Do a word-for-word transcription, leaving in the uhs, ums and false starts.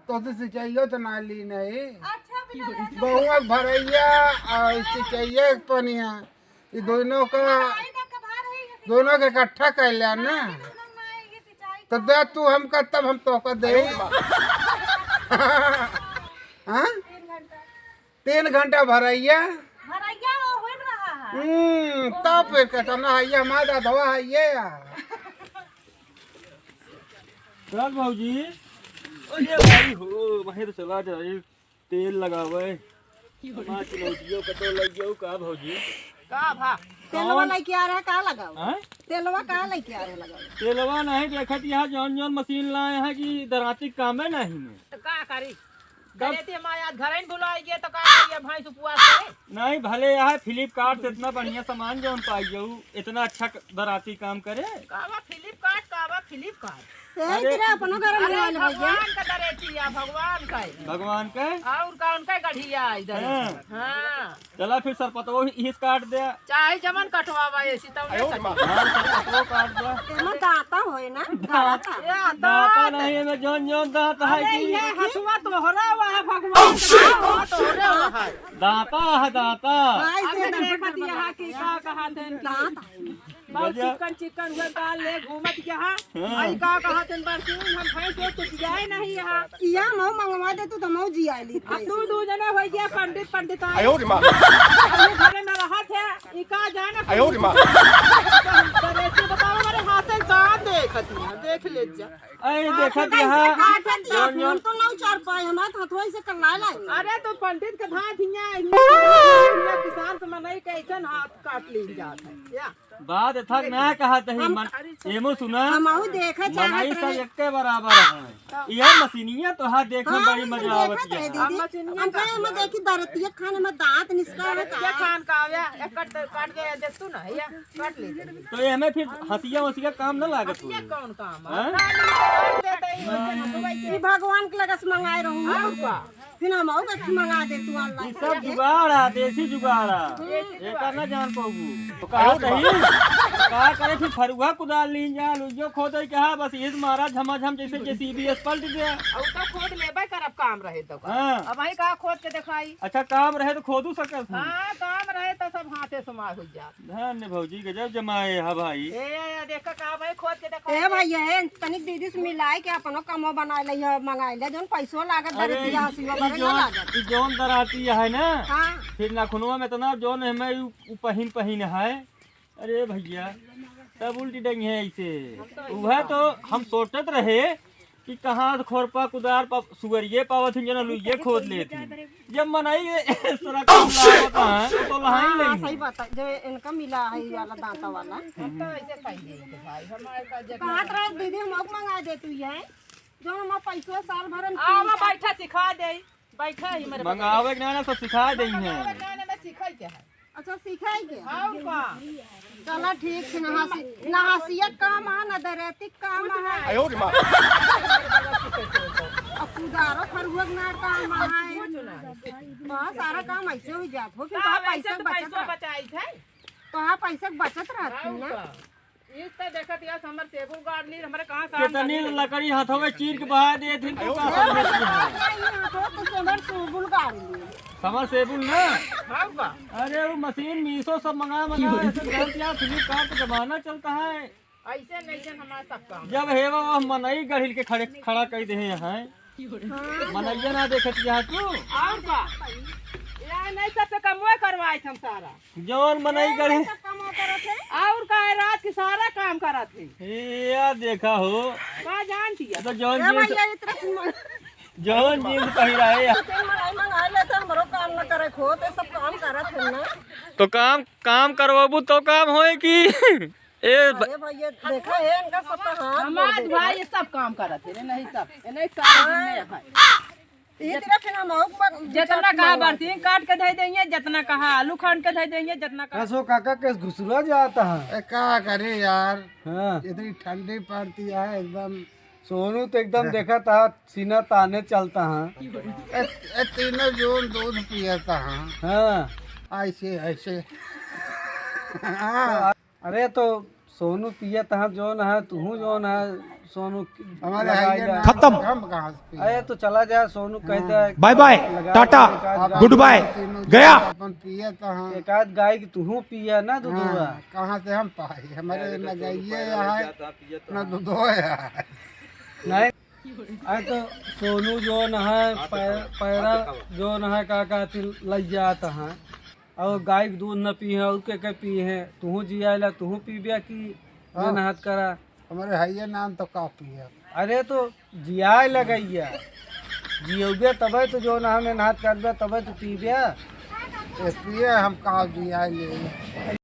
तो से सिंचाइयो तो ना ली नहीं। अच्छा, बिना रे। गहुआ के भरैया और सिंचाइया के पनिया, ये दोनों का, आई ना कभार है, ये दोनों के इकट्ठा कर लिया ना। ना, ये दोनों ना, ये सिंचाई तो का। दे तू हमका, तब हम तोहका दे। हाँ? तीन घंटा। तीन घंटा भरैया। भरैया वो हो रहा है। हम्म, तब फिर कहता ना, ये हमारा दवा है ये यार। चल भौजी, ओ ये भाई हो, वहीं तो चला जाए, तेल लगावे। हमार चिलौटियो कतो लग जाऊ का भौजी? का भा? तेलवा कौन? लइके आ रहा, का लगाओ? हाँ? तेलवा का लइके आ रहा, लगाओ? तेलवा नहीं देखत, यहाँ जौन जौन मशीन लाए हैं कि दराती कामे नहीं में। तो का करी? तब दरेती हमारे आज घर ही भुलाई गए, तो का करी, अब भैंस उपवास करे? नहीं, भले यहाँ Flipkart से इतना बढ़िया सामान जौन पाई जाऊ, इतना अच्छा क-, दराती काम करे। कावा Flipkart, कावा Flipkart। यही अरे, तेरा अपनो घर में अरे, वाले भैया। भगवान का दरेती है, भगवान का है। भगवान का है? और का उनका गढ़िया है इधर। हाँ। हाँ। चला फिर सरपतवो ही इस काट दे। चाहे जमन कटवावा, ऐसी तब आयो रे माँ। हाँ, सरपतवो काट दे। एमा दांता होए ना, दांता। या दांता दांत। नहीं, एमे जौन जौन दांत है अरे, कि ये हथुआ तोहरा हुआ है, भगवान का हथुआ तोहरा हुआ है। दांता है, दांता। भाई से अब दांत देखत यहाँ की का कहा थे इनकी। दांत है। बहुत गजब। चिकन चिकन हुआ बाल ले घूमत यहाँ। हाँ। आई का कहा थे बरसीन, हम भैंस को कुछ जाए नहीं यहाँ। किया मऊ मंगवा दे तू तो मऊ जी आइली। अब तू दू जने हो गया पंडित पंडित आए। आयो रे माँ। अब ये घरे में रहा थे, ई का जाने आयो रे माँ। तो बेटी बताओ हमारे हाथ से का देखत है, देख ले जा। अरे हाथ देखत से यहाँ। काटत या जौन जौन हम तो ना उचार पाए, हमारे तो हथवा से कल्ला लाए। अरे तो पंडित के धात हिया, हिया, हिया किसान से मनई कैसन हाथ काट ली जात है। या। बात एथा ना कहत ही हम, मन, एमो सुना, हमहू देखे चाहत मनई सब रहे। एक्के बराबर है। हाँ। यह मशीनिया तो हाथ देखे हाँ, बड़ी हम मजा देखत आवत रहे है। दीदी। अब मशीनिया हम का कहे, हम देखी दरतिया खाने में दांत निसका है दरतिया का? खान का आवे, एक कट, काट दे, देख तू ना, या, काट ले। तो ये हमें फिर हंसिया वसिया काम ना लागत हंसिया होई। कौन काम है? हाँ? ना, ना, काट देते ही, वैसे ना, तो वैसे। ई भगवान के लगे से मंगाए रहूं। और का? फिर हम और कथी मंगा दे तू online ई सब से। जुगाड़ है, देसी जुगाड़ है। देसी एकर जुगाड़। ना जान पाबू। तो कहा तही, का करे फिर फरुआ कुदाल लीन जा, लुइयो खोदे के हा, बस ये मारा झमाझम जैसे JCB से पलट दे। और तो खोद लेबे करब काम रहे तो का। हाँ। अब वही कहा खोद के दिखाई। अच्छा काम रहे तो खोदू सकत हूँ। हाँ, काम रहे तो सब हाथे सुमार हो जात। धन्य भौजी, गजब जमाए हा भाई। ए, ए, देखा का भाई, खोद के देखा ए दे। भैया, ए, तनिक दीदी से मिलाए के अपनो कमो बनाए ले, ये मंगाए ले, जौन पैसो लागत, अरे, दरतिया हंसियो ई बरे ना जौन, लागत। ई जौन दराती है ना, हाँ। फिर नखुनवा में इतना जौन हमें उ, उ पहिन पहिन है। अरे भैया, तब उल्टी डंग है ऐसे। हम तो ऐसे वह तो हम सोचत रहे कि कहाँ से खोरपा कुदार पा-, सुअरिये पावत ही, जना लुइये खोद लेत ही। जब मनई सड़क पर लागत है, तो लहाई हाँ, लेंगे। सही बात है। जो इनका मिला है, ये वाला दांता वाला। हम तो ऐसे खाई लेंगे भाई, हमारे पास जब बात रहे, दीदी, हम और मंगा दे तू ये। जो हम पैसो साल भर हम आवा, तीन साल बैठा, सिखा दे। बैठा ही मेरे मंगावे के ना, ना, सब सिखा दे हैं। मंगावे के ना, ना, सीखे के है। अच्छा, सीखे के? और का? चला, ठीक है, ना हंसी, ना हंसिया काम है, ना दरेती काम है। आयो रे माँ। अब कुदारो फरुआ के ना काम है। कुछ ना। बहुत सारा काम ऐसे हो जात हो, फिर का तोहार वैसे पैसा तो बचत पैसा रह-, बचाई थे। तोहार पैसा के बचत रहती और ना। का? ई तो देखत या समरसेबुल गाड़ ली, हमरे कहाँ काम कितनी लगे? लकड़ी हाथों में चीर के बहा दे थे, तो का समझ में? नहीं, हाथों तो समरसेबुल गाड़ ली। समरसेबुल ना? हाँ का? अरे वो मशीन मीशो सब मंगा, मंगा, ऐसे जानत या Flipkart का जमाना चलता है। ऐसे नहीं जन हमारा सब काम। जब हेवा वह मनई गढ़िल के खड़े, खड़ा कर दे हैं। हाँ। मनैया ना देखत या तू? और का? या नहीं सबसे कमवे करवाए हम सारा। जौन मनई करे। सब काम करत है। और का है, रात के सारा काम करत है। ए, या देखा हो। का जानती है? तो जौन ए जींस, भैया, इतना सुंदर। जौन जींस पहिरा है या। तो मनई मंगा ले तो हमरो काम न करे खो, तो सब काम करत है ना। तो काम, काम करवाबू तो काम होए कि? ए ब- अरे भैया, देखा है इनका सब तो हाथ हमार जोड़ दे। भाई ये सब काम करत है, नहीं सब, ये नहीं सारा दिन में है। ई तरह फिर हम आउक बा-, जितना कहा बरसीन काट के धइ देइहैं, जितना कहा आलू खन के धइ देइहैं, जितना कहा। कसो काका के घुसुरा जाता है। ए, का करे यार, हाँ। इतनी ठंडी पड़ती है एकदम। सोनू तो एकदम हाँ। देखा था, सीना ताने चलता है। ए, ए, तीनों जौन दूध पियता है। हाँ। ऐसे, ऐसे। हाँ। अरे तो सोनू पियत ह, जौन ह, तुहूँ जौन ह, सोनू हमारे लगाई है ना। खत्म। हम कहाँ से पिए? अरे तो चला जा, सोनू कहता है, बाय बाय, लगा टाटा, के एक आध गुड बाय, तीनों गया। अपन पिए तो हैं। एक आध गाय की तुहूँ पिया ना, दूधवा। हाँ, कहाँ से हम पाई? हमारे न गाइए है, न दूधो है। नहीं, अरे तो सोनू जौन है, पै-, पैरा जौन है, का कहती, लइ जात है। और गाय के दूध न पी है, और के के पी है? तुहूँ जियाला, तुहूँ पीबे कि हाँ। मेहनत करा? हमारे हइये नाम तो का पिए। अरे तो जियाए लगइया, जियौबे तबे तो जौन है मेहनत करबे, तबे तो पीबे। इसलिए हम का जियाए ले।